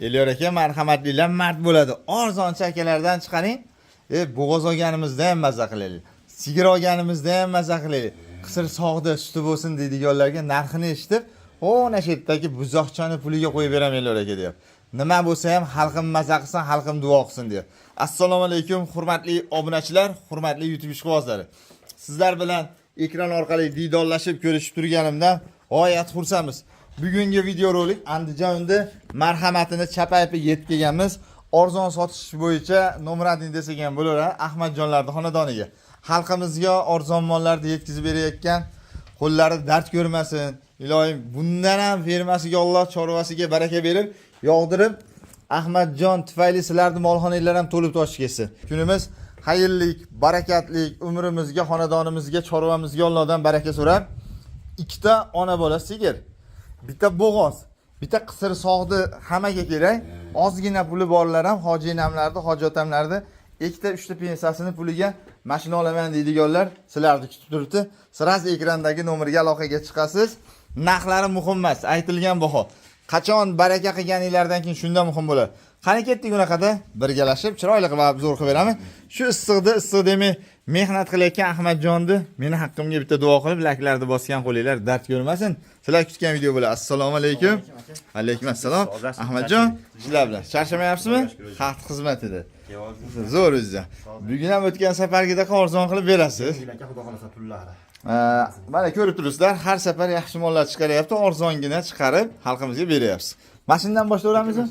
Elyor aka, marhamatlilar mard bo'ladi. Arzonchi akalardan chiqaring. Bo'g'oz olganimizda ham maza qilaylik. Sigir olganimizda ham maza qilaylik. Qisir sog'da suti bo'lsin deydiganlarga narxini eshitib, "Ona shu yerdagi buzoqchani puliga qo'yib beraman, Elyor aka", deyapti. Nima bo'lsa ham xalqim maza qilsin, xalqim duo qilsin deyapti. Assalomu alaykum, hurmatli obunachilar, hurmatli YouTube ishqibozlari. Sizlar bilan ekran orqali diydorlashib ko'rishib turganimdan g'oyat xursandmiz. Bugungi videorolik Andijonda marhamatini chapaypi yetib kelganmiz. Arzon sotish bo'yicha nomer 1 desak ham bo'laveradi Ahmadjonlarning xonadoniga. Xalqimizga arzon mollarni yetkazib berayotgan, qo'llari dard ko'rmasin. Iloyim bundan ham fermasiga Alloh chorvasiga baraka berib, yog'dirib, Ahmadjon tufayli sizlarning molxonanglar ham to'lib toshib ketsin. Kunimiz xayrlik, barakatlik, umrimizga, xonadonimizga, chorvamizga Allohdan baraka so'rab, ikkita ona bola sigir, bitta bo'g'oz, bitta qisir sog'di hammaga kerak. Ozgina puli borlar ham hoji enamlarni, hoji otamlarni ikkita, uchta pensiyasini puliga mashina olaman deydiganlar sizlarni kutib turibdi. Сразу ekrandagi nomerga aloqaga chiqasiz. Narxlari muhim emas, aytilgan baho. Qachon baraka qilganinglardan keyin shunda muhim bo'ladi. Qani ketdik unaqada birgalashib chiroyli qilib обзор qilib beraman. Shu issiqda, issiq demay mehnat qilayotgan Ahmadjonni meni haqqimga bitta duo qilib, layklarni bosgan qo'linglar dard ko'rmasin. Sizlar kutgan video bo'ladi. Assalomu alaykum. Alaykum assalom. Ahmadjon, sizlar bilan charchamayapsizmi? Xalq xizmatida. Zo'r o'zi. Bugun ham o'tgan safargidek arzon qilib berasiz. Aka, xudo xohlasa, pullari. Mana ko'rib turibsizlar, har safar yaxshi mollar chiqaryapti, arzongina chiqarib xalqimizga beryapsiz. Mana shundan boshlayveramizmi?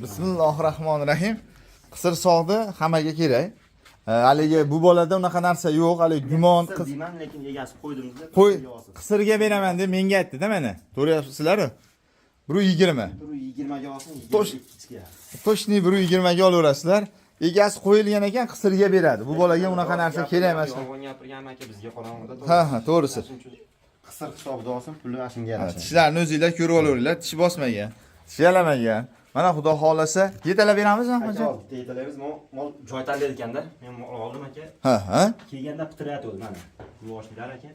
Bismillahir rohmanir rohim. Qisir sog'di hammaga kerak. Haligi bu bolada unaqa narsa yo'q, haligi gumon Qisir qiz deyman, lekin egasi qo'ydimizda. Qo'y, qisirga beraman deb menga aytdi-da mana. To'g'riyapsizlar? 120. 120 ga olsin, 22 ga. Точный 120 ga olaverasizlar. Egasi qo'yilgan ekan, qisirga beradi. Bu bolaga unaqa narsa kerak emas. Yolg'on gapirganman aka, bizga qorong'ida. Ha, to'g'risi. Shuning uchun qisir hisobida olsin, puli mana shunga Ha, yarasha. Tishlarini o'zinglar ko'rib olaveringlar. Tish bosmagan, tish yalamagan. Mana xudo xohlasa, yetalab beramizmi, Aka, Ahmadjon? hozir bitta yetalaymiz. Mol joy tanlaydi ekanda. Men mol oldim, aka. Ha. Kelganda pitirayotgandi mana. Yuvoshliklar, aka.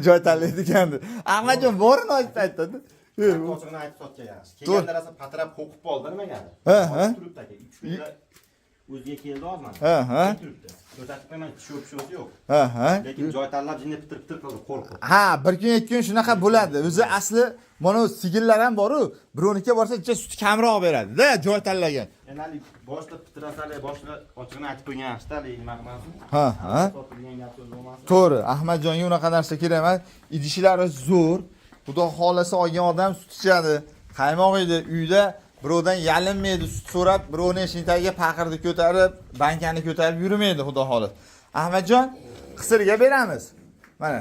Joy tanlaydi ekan. Ahmadjon borini aytdi aytdi. Ochig'ini aytib sotgan yaxshi. Kelganda rosa patirab qo'rqib qoldi nimagadir. Ha. Turibdi, aka. 3 kunda o'ziga keldi hozir mana. Ha. Turibdi. Ko'rsatib qo'yman, tishi o'pishasi yo'q. Ha. Lekin joy tanlab jinni pitir pitir qildi, qo'rqib. Ha, bir kun ikki kun shunaqa bo'ladi. O'zi asli mana bu sigirlar ham bor-u, birovnikiga borsa ancha suti kamroq beradi-da, joy tanlagan. Endi haligi boshida pitirasali, boshida ochig'ini aytib qo'ygan yaxshida, haligi nima qilmasin. Ha. Sotilgan gap so'z bo'lmasin. To'g'ri, Ahmadjonga unaqa narsa kerak emas. Idishlari zo'r. Xudo xohlasa olgan odam sut ichadi. Qaymoq yeydi, uyda birovdan yalinmaydi, sut so'rab, birovni eshigining tagiga paqirni ko'tarib, bankani ko'tarib yurmaydi, xudo xohlasa. Ahmadjon, qisirga beramiz. Mana,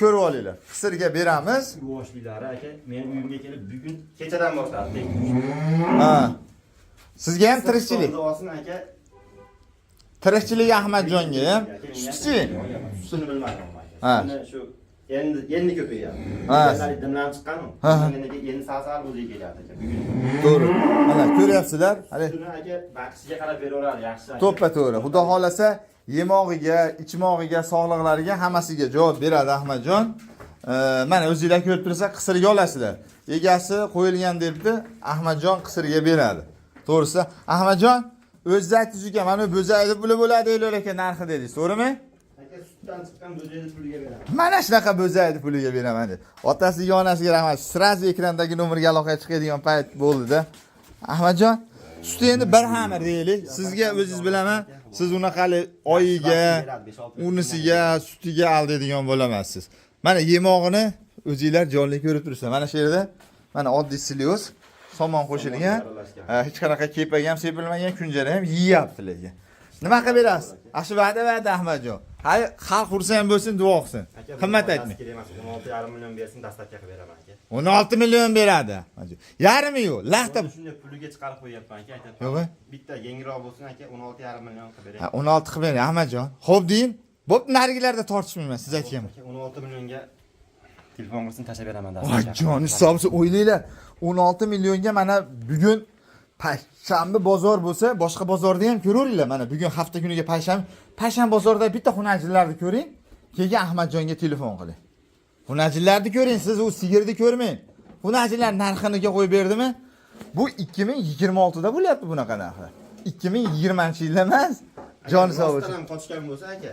ko'rib olinglar. Qisirga beramiz. Yuvoshliklari, aka, meni uyimga kelib bugun kechadan boshladi. Ha. Sizga ham tirikchilik. Hisobida olsin, aka. Tirikchilik Ahmadjonga ham. Sutchi. Sutini bilmadim, aka. Ha. Sutini shu endi endi ko'payyapti. Ha. Haligi dimlanib chiqqan u. Ha. Endi sal sal o'ziga kelyapti, aka. Bugun. To'g'ri. Mana ko'ryapsizlar. Hali Sutini, aka, baqishiga qarab beraveradi, yaxshi, aka. To'ppa to'g'ri. Xudo xohlasa yemog'iga, ichmog'iga, sog'liqlariga hammasiga javob beradi Ahmadjon. Mana o'zinglar ko'rib tursa, qisirga olasizlar. Egasi qo'yilgan debdi, Ahmadjon qisirga beradi. To'g'risi, Ahmadjon, o'zingiz aytdingiz ekan, mana bu bo'zaydi puli bo'ladi Elyor aka narxi dedingiz, to'g'rimi? Aka, sutdan chiqqan bo'zayni puliga beradi. Mana shunaqa bo'zaydi puliga beraman deb. Otasiga, onasiga rahmat. Сразу ekrandagi nomerga aloqaga chiqadigan payt bo'ldi-da. Ahmadjon, suti endi bir xamir deylik. Sizga o'zingiz bilaman, siz unaqali oyiga, unisiga, sutiga aldaydigan bo'lamassiz. Mana yemog'ini o'zinglar jonli ko'rib turibsizlar. Mana shu yerda mana oddiy silyoz, somon qo'shilgan. Hech qanaqa kepak ham sepilmagan, kunjara ham yeyapti lekin. Nima qilib berasiz? Ana shu va'da va'da, Ahmadjon. Hay, xalq xursand bo'lsin, duo qilsin. Aka, Qimmat foydasi aytmang. kerak emas. 16,5 million bersin, доставка qilib beraman, aka. 16 million beradi. Yarmi yo'q, laxta. Endi shunday puliga chiqarib qo'yyapman, aka, aytyapman. Yo'q. Bitta yengilroq bo'lsin, aka, 16,5 million qilib bering. Ha, 16 qilib bering, Ahmadjon. Xo'p deyin. Bo'pti, narigilarda tortishmayman, siz aytganman. Aka, 16 millionga telefon qilsin, tashlab beraman Voy, доставка. joni hisobsiz o'ylanglar. 16 millionga mana bugun payshanba bozor bo'lsa, boshqa bozorda ham ko'raveringlar. Mana bugun hafta kuniga payshanba, payshanba bozorida bitta xunajinlarni ko'ring, keyin Ahmadjonga telefon qiling. Xunajinlarni ko'ring, siz u sigirni ko'rmang. Xunajinlar narxiniga qo'yib berdimi? Bu 2026 da bo'lyapti bunaqa narxlar. 2020-yilda emas. Joni sog' bo'lsin. Rostdan ham qochgan bo'lsa aka.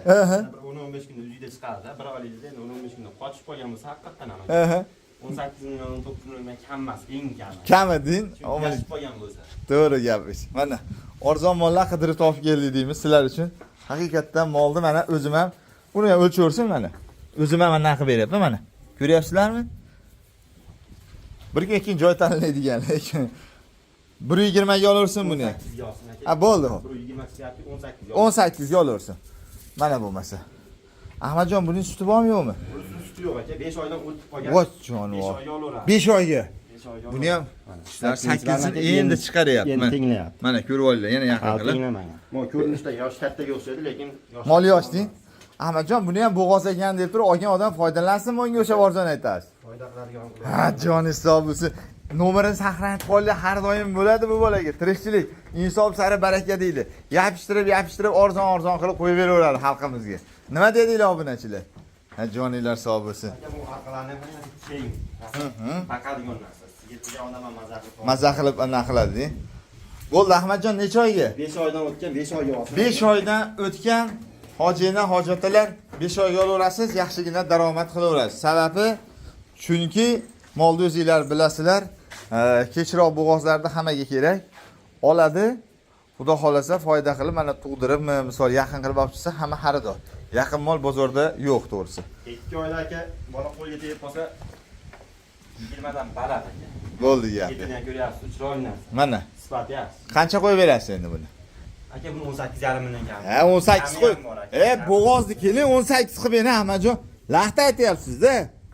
Bir 10-15 kunda uyda chiqadi, bir oylikda endi 10-15 kunda qochib qolgan bo'lsa haqiqatdan ham aka. 18 million, 19 milliondan kam emas, eng kami. Kami deng. Chunki yashib qolgan bo'lsa. To'g'ri gapingiz. Mana arzon mollar qidirib topib keldik deymiz sizlar uchun. Haqiqatdan molni mana o'zim ham buni ham o'lchaversin mana. O'zim ham narxi beryapman mana. Ko'ryapsizlarmi? Birga ikkinchi joy tanlaydigan lekin 1.20 ga olaversin buni ham. 18 ga olsin aka. Ha, bo'ldi. 1.20 chiqyapti, 18 ga. 18 ga olaversin. Mana bo'lmasa. Ahmadjon, buning suti bormi yo'qmi? Buning suti yo'q aka, 5 oydan o'tib qolgan. Voy 5 jonivor. oyga olaveradi. 5 oyga. 5 oyga. Buni ham Mana. 8 endi chiqaryapti. Endi Mana. tenglayapti. Mana ko'rib olinglar, yana yaqin Ha, qilib. tenglamagan. Mo ko'rinishda yosh kattaga o'xshaydi, lekin yosh. Mol yosh deng. Ahmadjon, buni ham bo'g'oz ekan deb turib olgan odam foydalansin, unga o'sha arzon aytasiz. Foyda qiladigan. Ha, joni sog' bo'lsin. Nomerini saqlanib qoldi, har doim bo'ladi bu bolaga. Tirikchilik, insof sari baraka deydi. Yopishtirib, yopishtirib arzon-arzon qilib qo'yib beraveradi xalqimizga. Nima dedinglar obunachilar? Ha, joninglar sog' bo'lsin. Aka, bu orqalarni ham keng. Baqadigan narsa. Sigir degan odam ham maza qilib. Maza qilib ana qiladi deng. Bo'ldi Ahmadjon, necha oyga? 5 oydan o'tgan, 5 oyga olsin. 5 oydan o'tgan hojiydan hojatalar 5 oyga olaverasiz, yaxshigina daromad qilaverasiz. Sababi chunki molni o'zinglar bilasizlar, kechroq bo'g'ozlarda hammaga kerak. Oladi, Xudo xolasa foyda qilib mana tug'diribmi, misol yaqin qilib olib chiqsa hamma xaridor. Yaqin mol bozorda yo'q to'g'risi. 2 oyda aka bola qo'lga tegib qolsa 20 dan baland aka. Bo'ldi gap. Ketini ham ko'ryapsiz, chiroyli narsa. Mana Sifati yaxshi. qancha qo'yib berasiz endi buni? Aka, buni 18,5 million kam. Ha, 18 Kami qo'y. ham bor aka. Bo'g'ozni keling 18 qilib bering Ahmadjon. Laxta aytyapsiz-da.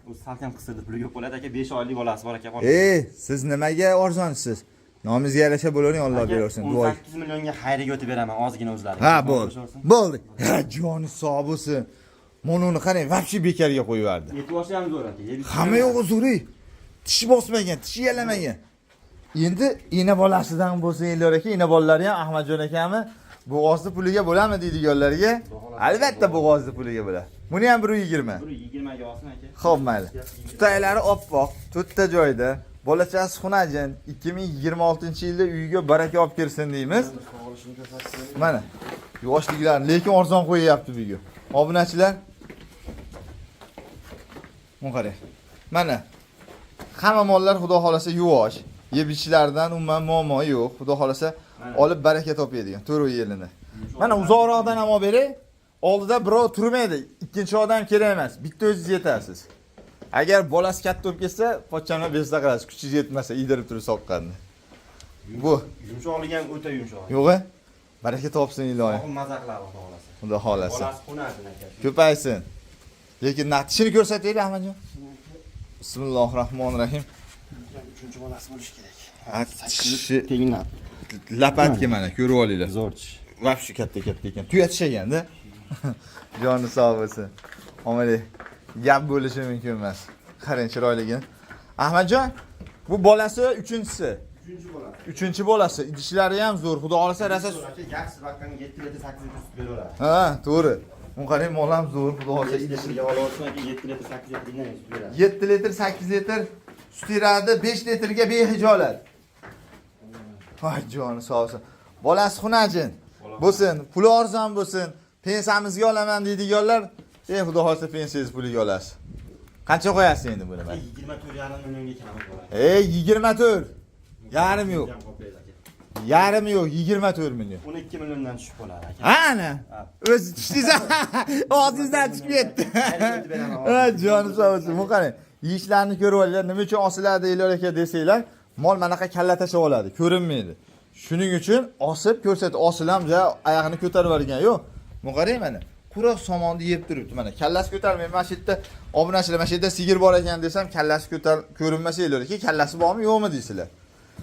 U salkam qisirdi, puli ko'p bo'ladi aka, 5 oylik bolasi bor aka. Siz nimaga arzonsiz? Nomingizga yarasha bo'lavering, Alloh beraversin. Duo. 18 millionga xayriga o'tib beraman ozgina o'zlari. Ha, bo'ldi. Bo'ldi. Ha, joni sog' bo'lsin. Mana uni qarang, вообще bekarga qo'yib yubordi. Yetib olsa ham zo'r aka. Yeb Hamma yo'g'i zo'ri. Tish bosmagan, tishi yalamagan. Endi ena bolasidan bo'lsa Elyor aka, ena bolalari ham Ahmadjon akami bo'g'ozni puliga bo'ladimi deydiganlarga, albatta bo'g'ozni puliga bo'ladi. Buni ham 1.20. 1.20 ga olsin aka. Xo'p, mayli. Tutaylari oppoq, to'rtta joyda. Bolachasi xunajin 2026-yilda uyiga baraka olib kirsin deymiz. Mana yoshliklar lekin arzon qo'yyapti bugun. Obunachilar. Buni qarang. Mana hamma mollar xudo xolasa yuvosh. Yeb ichishlaridan umuman muammo yo'q. Xudo xolasa olib baraka topadigan to'rt yilini. Mana uzoqroqdan ham olib beray. Oldida birov turmaydi. Ikkinchi odam kerak emas. Bitta o'zingiz yetasiz. Agar bolasi katta bo'lib ketsa, pochchamdan bersa qilasiz. Kuchingiz yetmasa, iydirib turib soqqanni. Bu Yumshoqligi ham o'ta yumshoq. yo'g'i? Baraka topsin iloyim. Sohib maza qiladi xudo xolasa. Xudo xolasa. Bolasi qo'nadi aka. Ko'paysin. Lekin tishini ko'rsataylik Ahmadjon. Bismillahir rohmanir rohim. Uchinchi bolasi bo'lishi kerak. Ha, tishi Tenglab. lapatki mana ko'rib olinglar. Zo'r tish. Вообще katta katta ekan. Tuya tish ekanda. Joni sog' bo'lsin. Omali gap bo'lishi mumkin emas. Qarang chiroyligini. Ahmadjon, bu bolasi uchinchisi. Uchinchi bolasi. Uchinchi bolasi. Idishlari ham zo'r. Xudo xolasa rosa. Zo'r aka, yaxshi baqqani 7 litr 8 litr sut beraveradi. Ha, to'g'ri. Buni qarang, mol ham zo'r. Xudo xolasa 5 idishi. litrga olsin aka, 7 litr 8 litrdan sut beradi. 7 litr, 8 litr sut beradi, 5 litrga behijolat. Voy joni sog' bo'lsin. Bolasi xunajin bo'lsin, puli arzon bo'lsin, pensiyamizga olaman deydiganlar, xudo xolasa pensiyangiz puliga olasiz. Qancha qo'yasiz endi buni mana? 24,5 millionga kam bo'ladi. Ey, 24. Yarim yo'q. Ham qolib beradi aka. Yarimi yo'q, 24 million. 12 milliondan tushib qoladi aka. Ana. O'zi tushdingiz. Og'zingizdan chiqib ketdi. Ha, joni sog' bo'lsin. Bu qarang. Yeyishlarni ko'rib olinglar. Nima uchun osiladi Elyor aka desanglar, mol manaqa kalla tashlab oladi, ko'rinmaydi. Shuning uchun osib ko'rsatdi. Osil ham ja oyog'ini ko'tarib yuborgan yo'q. Bu qarang mana. Quruq somonni yeb turibdi mana. Kallasi ko'tarmaydi. Mana shu yerda obunachilar, mana shu yerda sigir bor ekan desam, kallasi ko'tar ko'rinmasa Elyor aka, kallasi bormi, yo'qmi deysizlar.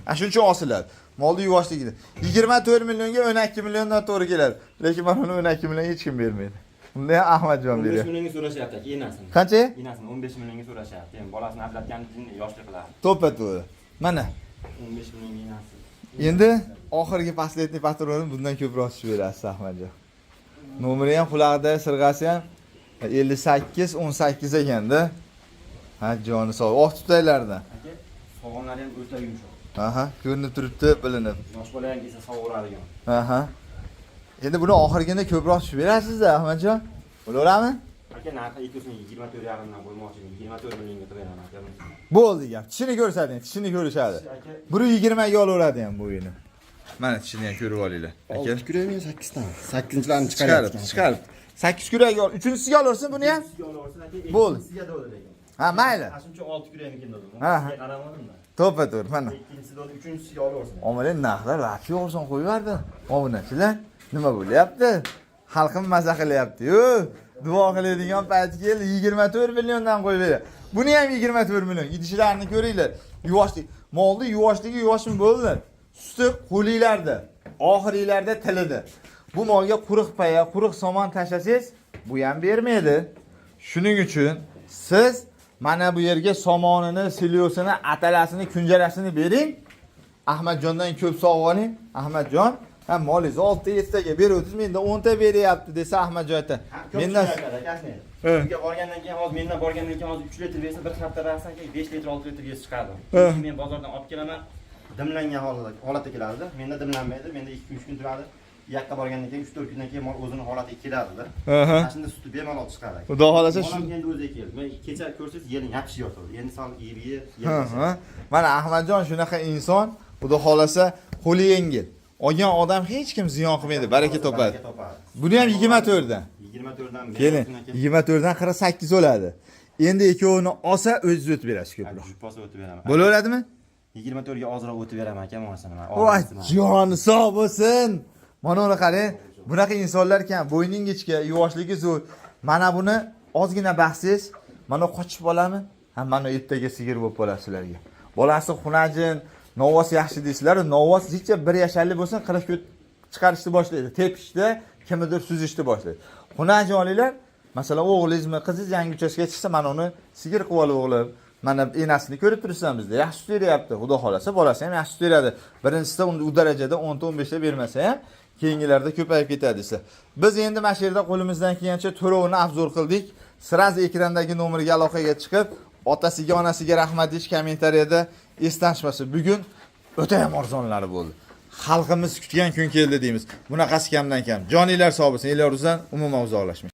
Ana shuning uchun osiladi. Molni yuvvoshligida. 24 millionga 12 milliondan to'g'ri keladi. Lekin mana uni 12 millionga hech kim bermaydi. Unda ham Ahmadjon 15 beryapti. millionga so'rashyapti aka, enasini. Qancha? Enasini 15 millionga so'rashyapti. Endi bolasini ablatgani jinni yoshlik qiladi. To'ppa to'g'ri. Mana 15 millionga enasi. endi oxirgi последний patronni bundan ko'proq tushib berasiz Ahmadjon. Nomeri ham qulog'ida, sirg'asi ham 58 18 ekanda. Ha, joni sog'. Oq tutaylardan. Aka, sog'onlari ham o'ta yumshoq. Aha, ko'rinib turibdi, bilinib. Yosh bola ham kelsa sovuradigan. Aha. Endi buni oxirgina ko'proq tushib berasiz-da, Ahmadjon. Bo'laverami? Aka, narxi ikkisini 24,5 dan qo'ymoqchi edim. 24 millionga qilib beraman aka. Bo'ldi gap. Tishini ko'rsating, tishini ko'rishadi. Aka, 120 ga olaveradi ham bu uyni. Mana tishini ham ko'rib olinglar. Aka, 6 kurak men 8 ta. 8-chilarni chiqarib, chiqarib. 8 kurak ol. Uchinchisiga olaversin buni ham. Ikkinchisiga olaversin aka. Bo'ldi. Ikkinchisiga bo'ldi lekin. Ha, mayli. Ha, shuncha 6 kuraknikin dedim. Ha, ha. Sizga qaramadim-da. To'ppa to'g'ri, mana. Ikkinchisi bo'ldi, uchinchisiga olaversin. Omali narxlar вообще oson qo'yib yubordi. Obunachilar, nima bo'lyapti? Xalqim maza qilyapti-yu. Duo qiladigan payt keldi. 24 milliondan qo'yib beradi. Buni ham 24 million. Idishlarini ko'ringlar. Yuvoshlik. Molni yuvoshligi yuvoshim bo'ldi. Suti qo'linglarda, oxiringlarda tilida. Bu molga quruq paya, quruq somon tashlasangiz, bu ham bermaydi. Shuning uchun siz mana bu yerga somonini, silyosini, atalasini, kunjarasini bering. Ahmadjondan ko'p sovg'a oling. Ahmadjon, ha, molingizni 6 ta 7 taga beruvdingiz, mendan 10 ta beryapti desa Ahmadjon aytadi. Mendan Mendan akasini. He. Uyga borgandan keyin hozir mendan borgandan keyin hozir 3 litr bersa, bir hafta bersa aka 5 litr 6 litrga chiqadi. He. Chunki men bozordan olib kelaman, dimlangan holatda keladida. Menda dimlanmaydi, menda 2-3 kun turadi. U yoqqa borgandan keyin 3-4 kundan keyin mol o'zini holatiga keladida. Mana shunda suti bemalol chiqadi aka. Xudo xohlasa Mol ham shu endi o'ziga keldi. Men kecha ko'rsangiz yelin yaxshi yotadi. Endi sal yeb yeb Ha, yeb. ha. Mana Ahmadjon shunaqa inson, Xudo xohlasa qo'li yengil. Olgan odam hech kim ziyon qilmaydi, baraka topadi. Baraka topadi. Buni ham 24 dan. 24 dan Keling, 24 dan 48 bo'ladi. Endi ikkovini olsa o'zingiz o'tib berasiz ko'proq. Juppasi o'tib beraman. Bo'laveradimi? 24 ga ozroq o'tib beraman aka, masalan. Voy, joni sog' bo'lsin. Mana uni qarang, bunaqa insonlar kam, bo'yning ichki, yuvoshligi zo'r. Mana buni ozgina baxsiz, mana qochib bolami? Ha, mana ertaga sigir bo'lib qoladi sizlarga. Bolasi xunajin, novvos yaxshi deysizlar, novvos zicha 1 yasharli bo'lsin, 40 kun chiqarishni boshlaydi. Tepishda, kimnidir suzishni boshlaydi. Xunajin olinglar, masalan, o'g'lingizmi, qizingiz yangi uchastkga chiqsa, mana uni sigir qilib olib o'g'lim. Mana enasini ko'rib turibsan bizda. Yaxshi sut beryapti. Xudo xolasa bolasi ham yaxshi sut beradi. Birinchisida u darajada 10 ta 15 ta bermasa ham, keyingilarda ko'payib ketadi desa. Biz endi mana shu yerda qo'limizdan kelgancha to'lovini обзор qildik. Сразу ekrandagi nomerga aloqaga chiqib, otasiga, onasiga rahmat deyish kommentariyada esdan chiqmasin. Bugun o'ta ham arzonlari bo'ldi. Xalqimiz kutgan kun keldi deymiz. Bunaqasi kamdan kam. Joninglar sog' bo'lsin. Elyoruzdan umuman uzoqlashmang.